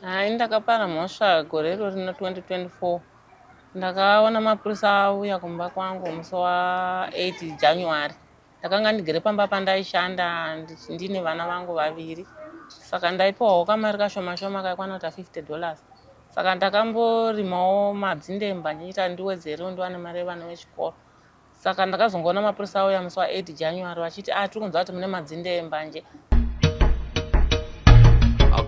Hai, ndakapara mhosva gore iro rino 2024. Ndakaona mapurisa auya kumba kwangu musi wa8 January. Ndakanga ndigere pamba pandaishanda ndine vana vangu vaviri. Saka ndaipiwawo kamari kashoma shoma kaikwana kuita $50. Saka ndakamborimawo madzindemba ndichiita ndiwedzerewo ndiwane mari yevana vechikoro. Saka ndakazongoona mapurisa auya musi wa8 January vachiti, ah, tiri kunzwa kuti mune madzinde embanje.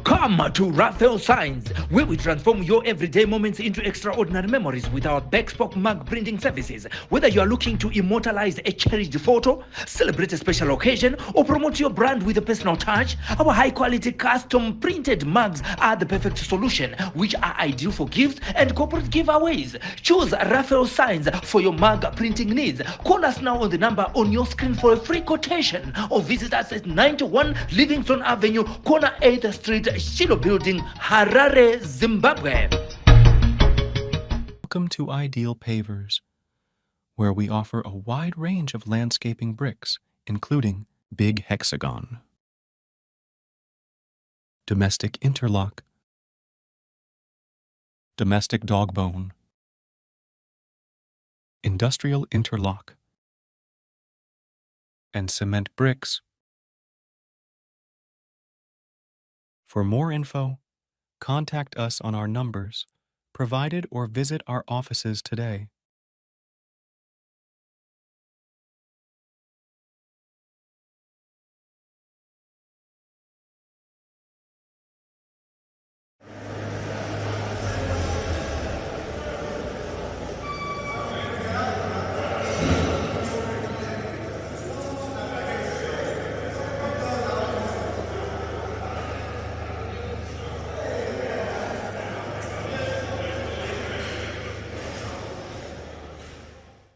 Come to Raphael Signs, where we transform your everyday moments into extraordinary memories with our bespoke mug printing services. Whether you are looking to immortalize a cherished photo, celebrate a special occasion, or promote your brand with a personal touch, our high quality custom printed mugs are the perfect solution, which are ideal for gifts and corporate giveaways. Choose Raphael Signs for your mug printing needs. Call us now on the number on your screen for a free quotation or visit us at 91 Livingston Avenue, corner 8th Street, Shiloh Building, Harare, Zimbabwe. Welcome to Ideal Pavers, where we offer a wide range of landscaping bricks, including Big Hexagon, Domestic Interlock, Domestic Dogbone, Industrial Interlock, and cement bricks. For more info, contact us on our numbers provided or visit our offices today.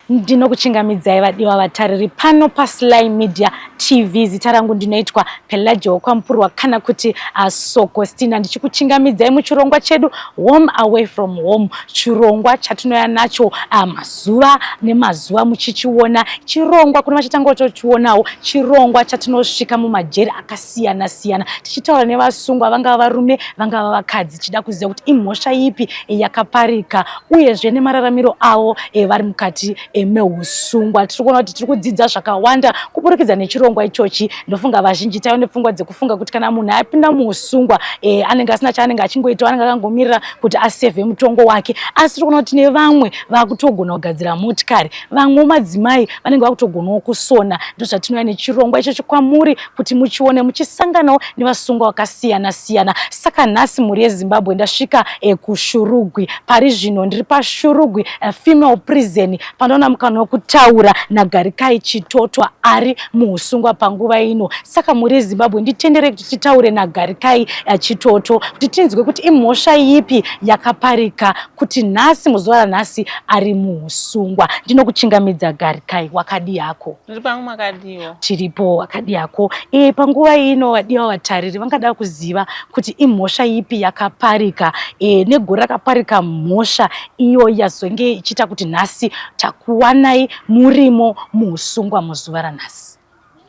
Ndinokuchingamidzai vadiwa vatariri pano paSly Media TV. Zita rangu ndinoitwa Pelagia Kwampurwa kana kuti Sokostina, ndichikuchingamidzai muchirongwa chedu Home Away From Home, chirongwa chatinouya nacho mazuva nemazuva muchichiona. Chirongwa kune vachatanga kutochionawo, chirongwa chatinosvika mumajeri akasiyana siyana tichitaura nevasungwa, vangava varume vangava vakadzi, tichida kuziva kuti imhosva ipi yakaparika uyezve nemararamiro avo vari mukati meusungwa. Tiri kuona kuti tiri kudzidza zvakawanda kuburikidza nechirongwa ichochi. Ndofunga vazhinji taiva nepfungwa dzekufunga kuti kana munhu apinda muusungwa anenge asina chaanenge achingoita, anenge akangomirira kuti asevhe mutongo wake. Asi tiri kuona kuti nevamwe vakutogona kugadzira motikari, vamwewo madzimai vanenge vakutogonawo kusona. Ndozvatinouya nechirongwa ichochi kwamuri kuti muchione muchisanganawo nevasungwa vakasiyana siyana. Saka nhasi mhuri yeZimbabwe ndasvika kuShurugwi. Pari zvino ndiri paShurugwi Female Prison pandaona mukana wekutaura naGarikai Chitotwa ari muusungwa panguva ino. Saka mhuri yeZimbabwe nditendere kuti titaure naGarikai Chitoto kuti tinzwe kuti imhosva ipi yakaparika kuti nhasi muzuva ranhasi ari muusungwa. Ndinokuchingamidza Garikai, wakadii hako? Ndiri pangu, makadiwo? Tiripo, wakadii hako? Panguva ino vadiwa vatariri vangada kuziva kuti imhosva ipi yakaparika negore rakaparika mhosva iyo yazonge ichiita kuti nhasi takuwanai murimo muusungwa muzuva ranhasi.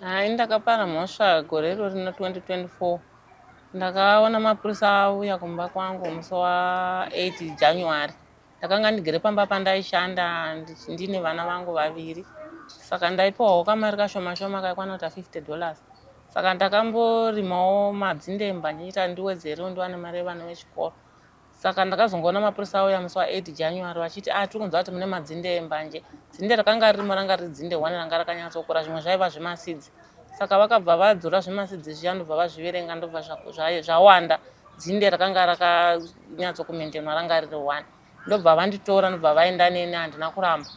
Hai, ndakapara mhosva gore iro rino 2024. Ndakaona mapurisa auya kumba kwangu musi wa8 January. Ndakanga ndigere pamba pandaishanda ndine vana vangu vaviri. Saka ndaipiwawo kamari kashoma shoma kaikwana kuita $50. Saka ndakamborimawo madzindemba ndichiita ndiwedzerewo ndiwane mari yevana vechikoro. Saka ndakazongoona mapurisa auya musi wa8 January vachiti, ah, tiri kunzwa kuti mune madzinde embanje. Dzinde rakanga ririmo ranga riri dzinde 1 ranga rakanyatsokura, zvimwe zvaiva zvemasidzi. Saka vakabva vadzora zvemasidzi zviya ndobva vazviverenga ndobva zvawanda. Dzinde rakanga rakanyatsokumendenwa ranga riri 1. Ndobva vanditora ndobva vaenda neni, handina kuramba.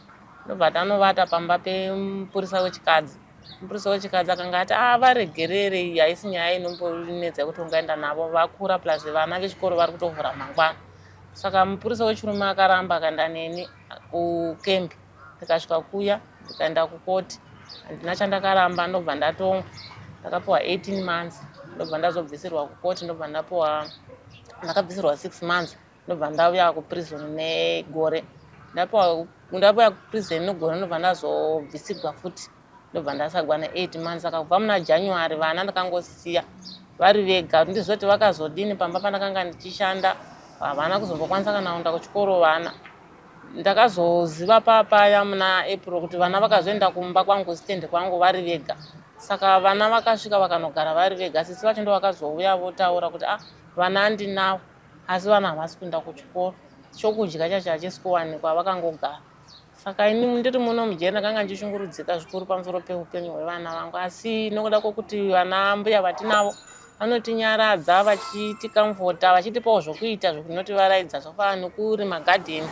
Ndobva tanovata pamba pemupurisa wechikadzi. Mupurisa wechikadzi akanga ati, ah, varegerere, haisi nyaya inombonetsa yekuti ungaenda navo, vakura plus vana vechikoro vari kutovhura mangwana. Saka mupurisa wechirume akaramba akaenda neni kukembi. Ndikasvika kuya ndikaenda kukoti, handina chandakaramba, ndobva ndatongwa. Ndakapiwa 18 months, ndobva ndazobvisirwa kukoti, ndobva ndapiwa, ndakabvisirwa 6 months, ndobva ndauya kuprison negore. Ndapiwa kuprison negore, ndobva ndazobvisirwa futi, ndobva ndasagwa ne8 months. Saka kubva muna January vana ndakangosiya. vari vega. Ndizoti vakazodini pamba pandakanga ndichishanda, havana kuzombokwanisa kana kuenda kuchikoro vana. Ndakazoziva papaya muna April kuti vana vakazoenda kumba kwangu, stand kwangu vari vega. Saka vana vakasvika vakanogara vari vega. Sisi vacho ndo vakazouya votaura kuti ah, vana handinavo, asi vana havasi kuenda kuchikoro, chokudya chacho hachisi kuwanikwa, vakangogara. Saka ini ndiri muno mujeri ndakanga ndichishungurudzika zvikuru pamusoro peupenyu hwevana vangu, asi nokuda kwokuti vana mbuya vatinavo vanotinyaradza, vachitikamfota, vachitipawo zvokuita zvinotivaraidza, zvakafanana nokurima gadheni.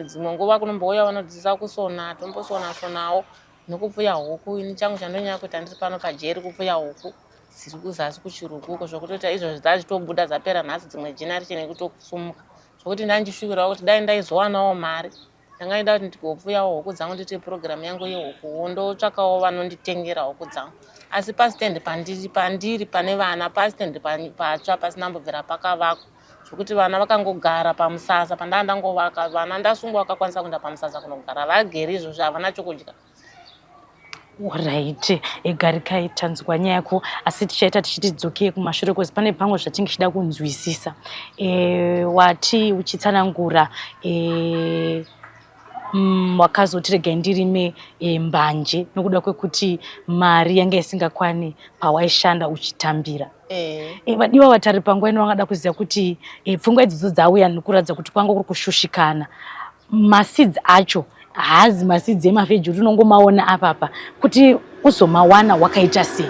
Dzimwe nguva kunombouya vanodzidzisa kusona, tombosona sonawo nokupfuya huku. Ini changu chandonyanya kuita ndiri pano pajeri kupfuya huku dziri kuzasi kuchirugu uko, zvokutoita izvozvi dzachitobuda dzapera nhasi, dzimwe jina richine kutosumuka, zvokuti ndandichishuvirawo kuti dai ndaizowanawo mari, ndanga ndida kuti ndigopfuyawo huku dzangu, ndiite purogiramu yangu yehuku, ndotsvakawo vanonditengera huku dzangu. Asi pasitendi pandiri pane vana, pasitendi patsva pasina kumbobvira pakavakwa, zvokuti vana vakangogara pamusasa pandaa ndangovaka. Vana ndasungwa vakakwanisa kuenda pamusasa kunogara vagere izvozvi, havana chokudya. Alright, egarikai, tanzwa nyaya yako, asi tichaita tichiti dzokei kumashure cause pane pamwe zvatinge tichida kunzwisisa. Wati uchitsanangura wakazoti regai ndirime mbanje nokuda kwekuti mari yanga isingakwani pawaishanda uchitambira. Vadiwa vatari, panguva ino vangada kuziva kuti pfungwa idzodzo dzauya nekuratidza kuti kwanga kuri kushushikana. Maseeds acho haazi maseeds emaveggie kuti unongomaona apapa, kuti uzomawana wakaita sei?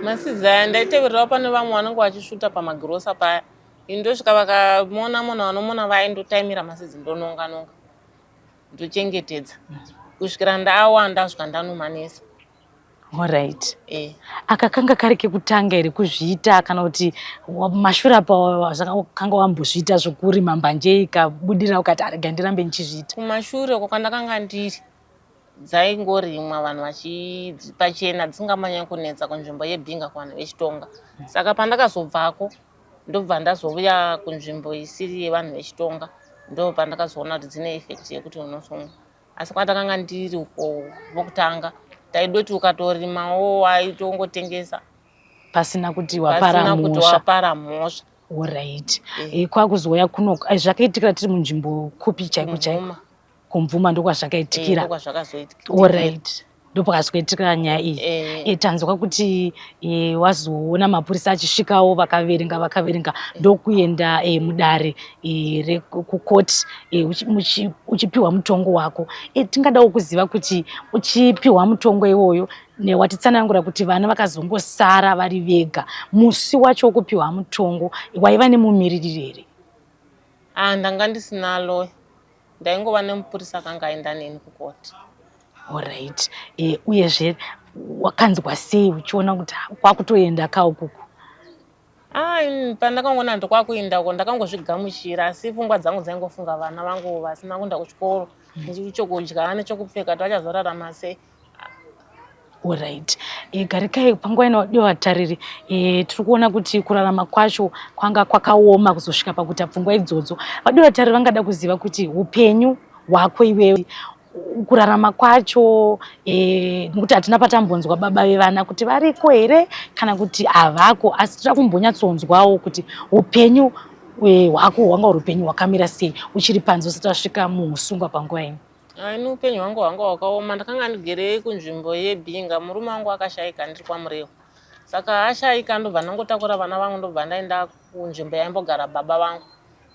Maseeds aya ndaitevererawo pane vamwe vanenge vachisvuta pamagirosa paya. Ini ndosvika vakamona mona, vanomona vaindotaimira maseeds, ndononga nonga, ndochengetedza kusvikira ndawanda, svika ndanomanesa. Alright. Aka kanga kari kekutanga here kuzviita, kana kuti mashure apa kanga wambozviita zvokurima mbanje ikabudira ukati arega ndirambe ndichizviita? Kumashure uko kwandakanga ndiri dzaingorimwa vanhu vachipachena, dzisingamanyanyi kunetsa kunzvimbo yeBinga kuvanhu vechiTonga. Saka pandakazobvako, ndobva ndazouya kunzvimbo isiri yevanhu vechiTonga, ndo pandakazoona kuti dzine effect yekuti unosungwa. Asi kwandakanga ndiri uko vokutanga taidoti ukatorimawo waitongotengesa pasina kuti wapara pasina kuti mhosva. Wapara mhosva. Alright. Kwakuzouya kuno zvakaitikira tiri munzvimbo kupi chaiko chaiko? Kumvuma. Kumvuma ndokwazvakaitikira? Ndokwazvakazoitikira. Alright, ndopakazoitikira nyaya iyi. Tanzwa kuti wazoona mapurisa achisvikawo, vakaverenga vakaverenga, ndokuenda mudare kukoti uchipiwa mutongo wako. Tingadawo kuziva kuti uchipiwa mutongo iwoyo, watitsanangura kuti vana vakazongosara vari vega, musi wacho wokupiwa mutongo waiva nemumiririri here? Ah, ndanga ndisina lawyer, ndaingova nemupurisa akanga aenda neni kukoti. Alright. Uyezve wakanzwa sei uchiona kuti kwakutoenda kaukuku? Ah, ini pandakangoona kuti kwakuenda uko ndakangozvigamuchira, asi pfungwa dzangu dzaingofunga vana vangu vasina kuenda kuchikoro, nechokudya nechokupfeka, kuti vachazorarama sei. Alright. Garikai, panguva ino vatariri, tiri kuona kuti kurarama kwacho kwanga kwakaoma kuzosvika pakuita pfungwa idzodzo. Vadiwa vatariri vangada kuziva kuti upenyu hwako iwewe, kurarama kwacho, nekuti hatina patambonzwa baba vevana kuti variko here kana kuti havako, asi tira kumbonyatsonzwawo kuti upenyu hwako hwanga uri upenyu hwakamira sei uchiri panze usati wasvika muusungwa panguva ino. Ini upenyu hwangu hwanga hwakaoma. Ndakanga ndigere kunzvimbo yeBinga. Murume wangu akashayika ndiri kwaMurewa. Saka ashayika, ndobva ndangotakura vana vangu, ndobva ndaenda kunzvimbo yaimbogara baba vangu.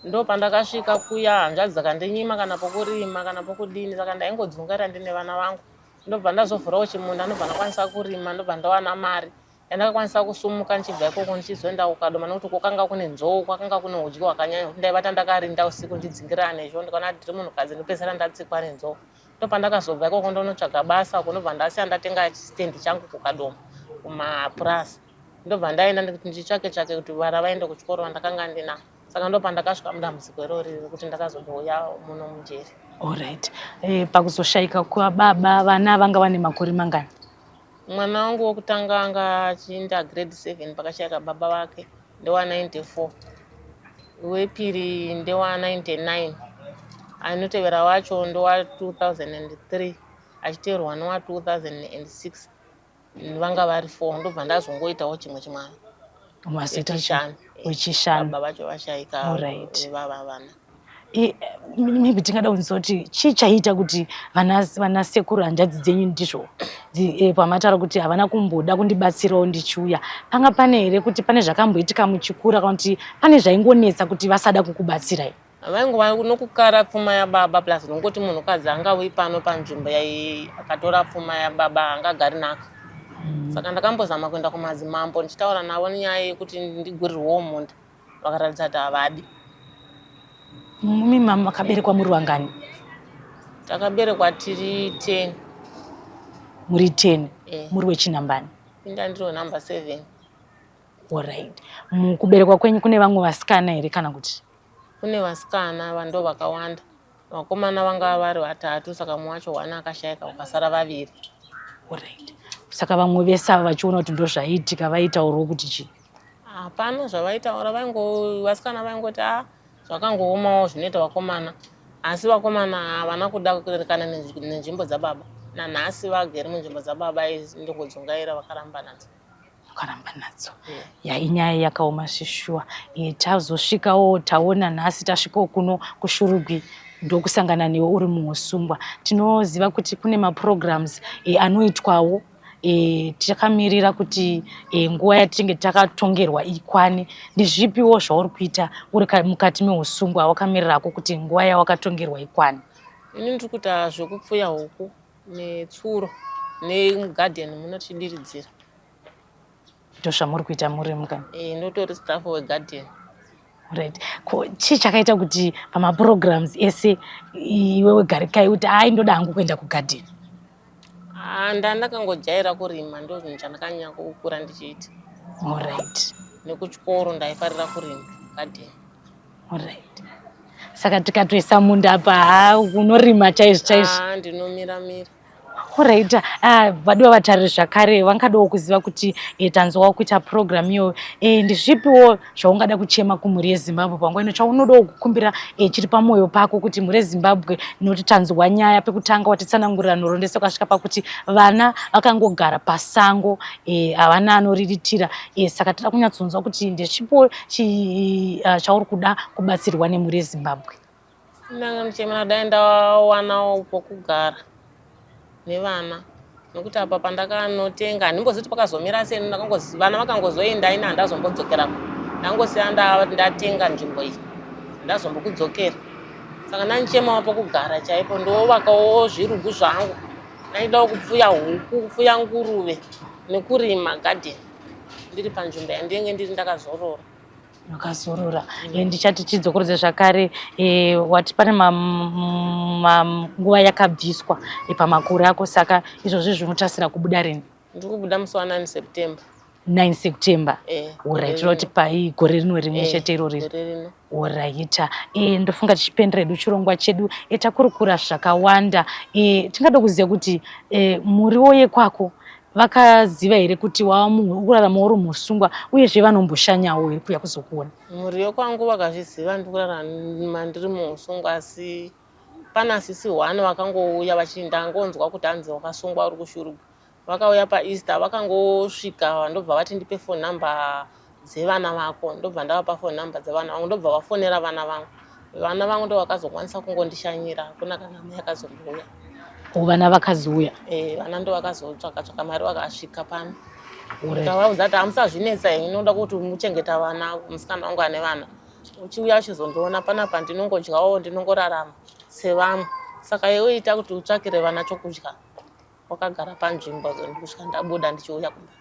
Ndo pandakasvika kuya, hanzvadzi dzakandinyima kana pokurima kana pokudini, saka ndaingodzungaira ndine vana vangu. Ndobva ndazovhurawo chimunda, ndobva ndakwanisa kurima, ndobva ndawana mari yandakakwanisa kusumuka ndichibva ikoko ndichizoenda kuKadoma, nekuti kwakanga kune nzou, kwakanga kune udyi hwakanyanya, kuti ndaivata ndakarinda usiku ndidzingirana nezvo, ndikaona kuti ndiri munhukadzi ndopedzisira ndatsikwa nenzou. Ndopandakazobva ikoko ndonotsvaga basa uko, ndobva ndasiya ndatenga chitendi changu kuKadoma kumapurasi, ndobva ndaenda ndikuti ndichitsvake tsvake kuti vana vaende kuchikoro vandakanga ndinavo. Saka ndopandakasvika mudambudziko irori rekuti ndakazondouya muno mujeri. Alright. Pakuzoshayika kwababa, vana vanga vane makore mangani? Mwana wangu wokutanga anga achienda grade 7 pakashayika baba vake, ndewa 94. Wepiri ndewa 99. Anotevera wacho ndewa 2003, achiteverwa newa 2006. Vanga vari 4, ndobva ndazongoitawo chimwe chimwana. Mazoita Wechishanu. Wechishanu. Baba vacho vashaika. Alright. Vava vana. Maybe tingada kunzwa kuti chii chaiita kuti vana sekuru hanzvadzi dzenyu ndizvo pamataura kuti havana kumboda kundibatsirawo ndichiuya, panga pane here kuti pane zvakamboitika muchikura, kana kuti pane zvaingonetsa kuti vasada kukubatsirai? Vaingova nokukara pfuma yababa, plus nongoti munhukadzi angauyi pano panzvimbo yai akatora pfuma yababa angagari nhaka. Saka ndakambozama kuenda kumadzimambo ndichitaura navo nenyaya yekuti ndigurirwewo munda, vakaratidza kuti havadi. Mumi makaberekwa muri vangani? Takaberekwa tiri 10. Muri 10? Eh. Muri wechinambani? Inda ndiro number 7. Alright, mukuberekwa kwenyu kune vamwe vasikana here kana kuti? Kune vasikana vando vakawanda. Vakomana vanga vari vatatu, saka mumwe wacho wana akashayika, vakasara vaviri. Alright, saka vamwe vese ava vachiona kuti ndo zvaiitika, vaitaurawo kuti chii? Hapana zvavaitaura. Vaingo vasikana vaingoti, a, zvakangoomawo zvinoita vakomana. Asi vakomana havana kuda kurekana nenzvimbo dzababa. Nanhasi vagere munzvimbo dzababa, ndongodzungaira, vakaramba nadzo. Vakaramba nadzo. Ya, inyaya yakaoma shishuwa. Tazosvikawo taona nhasi, tasvikawo kuno kuShurugwi, ndokusangana newe uri muusungwa. Tinoziva kuti kune maprograms anoitwawo. Takamirira kuti nguva yatinenge takatongerwa ikwane. Ndezvipiwo zvauri kuita uri mukati meusungwa, wakamirirako kuti nguva yawakatongerwa ikwane? Ini ndiri kuita zvekupfuya huku netsuro nemugadheni munochidiridzira. Ndozvamuri kuita muri mukani? E, ndotori staff wegadheni. Right, ko chii chakaita kuti pamaprograms ese iwewe Garikai kuti, ai, ndoda hangu kuenda kugadheni? Ah, ndandakangojaira kurima, ndo zvinhu chandakanyanya kukura ndichiita. Nekuchikoro ndaifarira kurima gadheni. Alright, saka tikatoisa munda apa, ha, unorima chaizvo chaizvo? Ah, ndinomiramira. Alright, vadiwa vatariri zvakare vangadawo kuziva kuti tanzwawo kuita program iyoyo, ndezvipiwo zvaungada kuchema kumhuri yeZimbabwe panguva ino, chaunodawo kukumbira chiri pamwoyo pako kuti mhuri yeZimbabwe? Nokuti tanzwa nyaya pekutanga, watitsanangurira nhoroondo ukasvika pakuti vana vakangogara pasango, havana anoriritira. Saka toda kunyatsonzwa kuti ndezvipo chauri kuda kubatsirwa nemhuri yeZimbabwe. Ndanga ndichemera dai ndawanawo pokugara nevana, nokuti apa pandakanotenga handimbozivi kuti pakazomira sei. Vana vakangozoenda, ini handazombodzokerako. Ndangosiya ndatenga nzvimbo iyi, handazombokudzokera. Saka ndandichemawo pokugara chaipo, ndovakawo zvirugu zvangu. Ndaidawo kupfuya huku, kupfuya nguruve nekurima gadheni ndiri panzvimbo yandinenge ndiri ndakazorora. Wakazorora. Ndichati tidzokorodze zvakare, wati pane nguva yakabviswa pamakore ako, saka izvozvi zvinotasira kubuda rini? Ndiri kubuda musi wa9 September. 9 September? Eh. Alright, tinoti pai gore rino rimwe chete irori? Gore rino. Alright, ndofunga tichipendera hedu chirongwa chedu, takurukura zvakawanda. Tingada kuziva kuti muriwo yekwako vakaziva here kuti wava munhu uri kurarama uri musungwa, uyezve vanomboshanyawo here kuuya kuzokuona? Mhuri yekwangu vakazviziva ndiri kurarama ndiri muusungwa, asi pana sisi one vakangouya vachii, ndangonzwa kuti hanzi wakasungwa uri kuShurugwi. Vakauya paEaster, vakangosvika, ndobva vati, "Ndipe phone number dzevana vako." Ndobva ndavapa phone number dzevana vangu, ndobva vafonera vana vangu. Vana vangu ndo vakazokwanisa kungondishanyira, hakuna kana mai akazombouya. Vana vakazouya? E, vana ndo vakazotsvaka tsvaka mari, vakasvika pano. Tavaudza kuti, "Hamusazvinetsa henyu, inoda kuti muchengeta vana, musikana wangu ane vana. Uchiuya uchizondiona panapa, ndinongodyawo, ndinongorarama sevamwe. Saka iwe ita kuti utsvakire vana chokudya wakagara panzvimbo kusvika ndabuda ndichiuya kumba."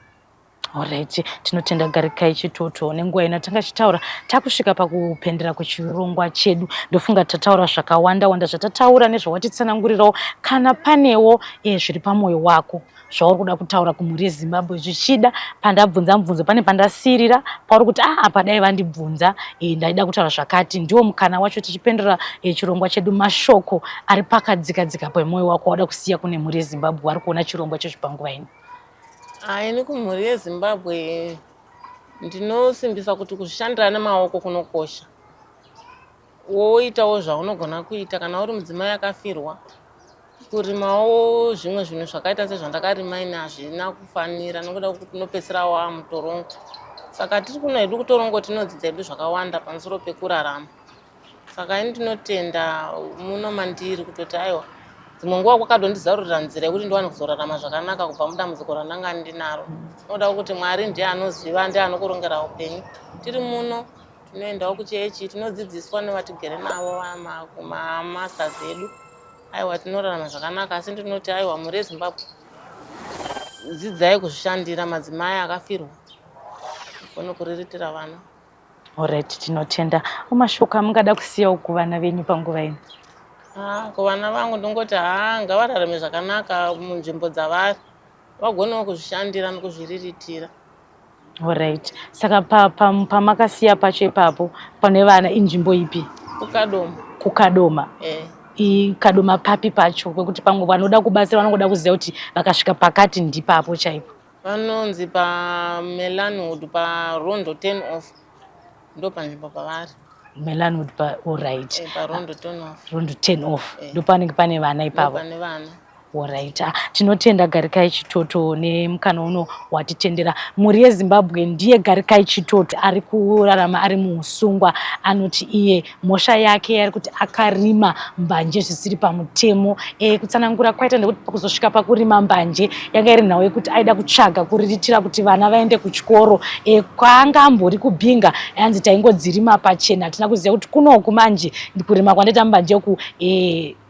Alright, tinotenda Garikai Chitoto nenguva ino tanga tichitaura. Takusvika pakupendera kwechirongwa chedu. Ndofunga tataura zvakawanda wanda, zvatataura nezvawatitsanangurirawo. Kana panewo zviri pamwoyo wako zvauri kuda kutaura kumhuri yeZimbabwe, zvichida pandabvunza mubvunzo pane pandasirira pauri kuti, ah, apa dai vandibvunza, ndaida kutaura zvakati, ndiwo mukana wacho tichipendera chirongwa chedu. Mashoko ari pakadzikadzika pemwoyo wako wauda kusiya kune mhuri yeZimbabwe vari kuona chirongwa checho panguva ino. Ini kumhuri yeZimbabwe ndinosimbisa kuti kuzvishandira nemaoko kunokosha. Woitawo zvaunogona kuita kana uri mudzimai akafirwa, kurimawo zvimwe zvinhu zvakaita sezvandakarima ini hazvina kufanira, nokuda kwekuti unopedzisira wamutorongo. Saka tiri kuno hedu kutorongo tinodzidza hedu zvakawanda pamusoro pekurarama. Saka ini ndinotenda muno mandiri kutoti aiwa, dzimwe nguva kwakadondizarurira nzira yekuti ndiwane kuzorarama zvakanaka kubva mudambudziko randanga ndinaro. Tinoda kuti Mwari ndiye anoziva, ndiye anokurongera upenyu. Tiri muno tinoendawo kuchechi, tinodzidziswa nevatigere navo mamasters edu. Aiwa, tinorarama zvakanaka, asi ndinoti aiwa, mhuri yeZimbabwe, dzidzai kuzvishandira. Madzimai akafirwa gone kuriritira vana. Alright, tinotenda. Mashoko amungada kusiyawo kuvana venyu panguva ino? Ah, kuvana vangu ndongoti haa, ngavararame zvakanaka munzvimbo dzavari, vagonewo kuzvishandira nekuzviriritira. Alright, saka pamakasiya pacho ipapo pane vana inzvimbo ipi? KuKadoma. KuKadoma? Eh. IKadoma papi pacho? Kwekuti pamwe vanoda kubatsira vanongoda kuziva kuti vakasvika pakati ndipapo chaipo. Vanonzi paMelanwood, paRondo 10 off, ndo panzvimbo pavari. Melanwood pa, alright. Eh, paRondo 10 off. Rondo 10 off. Eh. Ndo panenge pane vana ipapo? Pane vana. Alright. Ah, tinotenda Garikai Chitoto nemukana uno watitendera. Mhuri yeZimbabwe, ndiye Garikai Chitoto ari kurarama ari muusungwa. Anoti iye mhosva yake yari kuti akarima mbanje zvisiri pamutemo. Kutsanangura kwaita ndekuti pakuzosvika pakurima mbanje yanga iri nhau yekuti aida kutsvaga kuriritira kuti vana vaende kuchikoro. Kwaanga ambori kuBinga, yanzi taingodzirima pachena, hatina kuziva kuti kunoku manje kurima kwandaita mbanje uku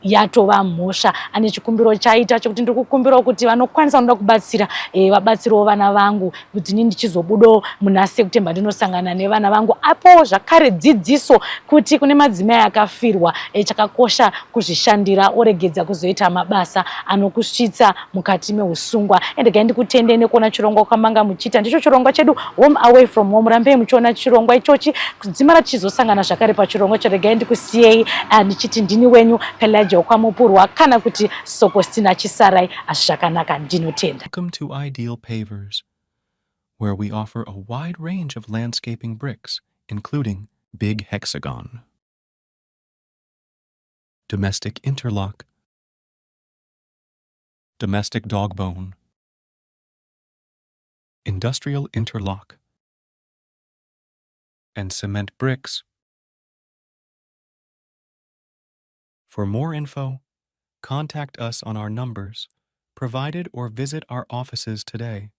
yatova mhosva. Ane chikumbiro chaita chekuti ndiri kukumbirawo kuti vanokwanisa, vanoda kubatsira, vabatsirewo vana vangu kuti ini ndichizobudawo muna September ndinosangana nevana vangu. Apowo zvakare dzidziso kuti kune madzimai akafirwa, chakakosha kuzvishandira, oregedza kuzoita mabasa anokusvitsa mukati meusungwa. Endegai ndikutendei nekuona chirongwa kwamanga muchiita. Ndicho chirongwa chedu Home Away from Home. Rambei muchiona chirongwa ichochi kudzimara tichizosangana zvakare pachirongwa charegai ndikusiyei ndichiti ndini wenyu Pelagia Kwamupurwa kana kuti Sokostina Chisarai. Asi zvakanaka, ndinotenda. Welcome to Ideal Pavers, where we offer a wide range of landscaping bricks, including Big Hexagon, Domestic Interlock, Domestic Dogbone, Industrial Interlock, and cement bricks. For more info, contact us on our numbers provided or visit our offices today.